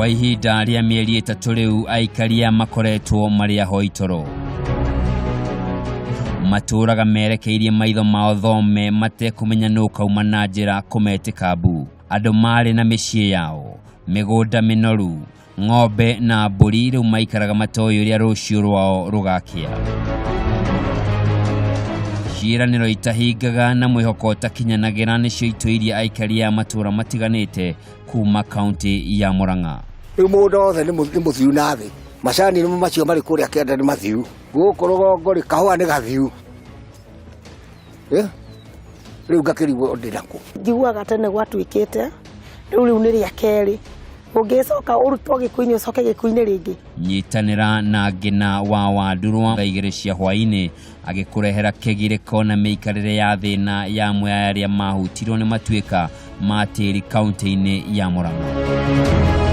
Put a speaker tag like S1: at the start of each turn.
S1: Kwa ihinda rĩa mĩeri 3 rĩu aikaria makoretwo marĩ ahoi toro. Matũraga merekeirie maitho mao thome matekũmenya nũ kauma na njĩra kũmetĩka mbu. Andũ marĩ na mĩciĩ yao, mĩgũnda mĩnoru, ng'ombe na mbũri rĩu maikaraga matoĩ ũrĩa rũciũ rwao rũgakĩa. Ciĩranĩro itahingaga na mwĩhoko ũtakinyanagĩra nĩcio itũirie aikari a matũũra matiganĩte kuma kaunti ya Murang'a.
S2: Rĩu mũgũnda wothe nĩ mũthiu na thĩ, macani nĩmo macio marĩ kũrĩa kĩanda nĩ mathiu, gũkũ rũgongo rĩ kahũa nĩ gathiu, rĩu ngakĩrigwo ndĩ nakũ.
S3: Njiguaga tene gwatuĩkĩte, rĩu nĩ rĩa kerĩ, ũngĩcoka ũrutwo gĩkuũ-inĩ ũcoke gĩkuũ-inĩ rĩngĩ.
S1: Nyitanĩra na Ngĩna wa Wandurwa thaa 2 cia hwaĩ-inĩ agĩkũrehera kĩgirĩko na mĩikarĩre ya thĩna ya amwe a arĩa mahutirwo nĩ matuĩka ma tĩri kaunti-inĩ ya Murang'a.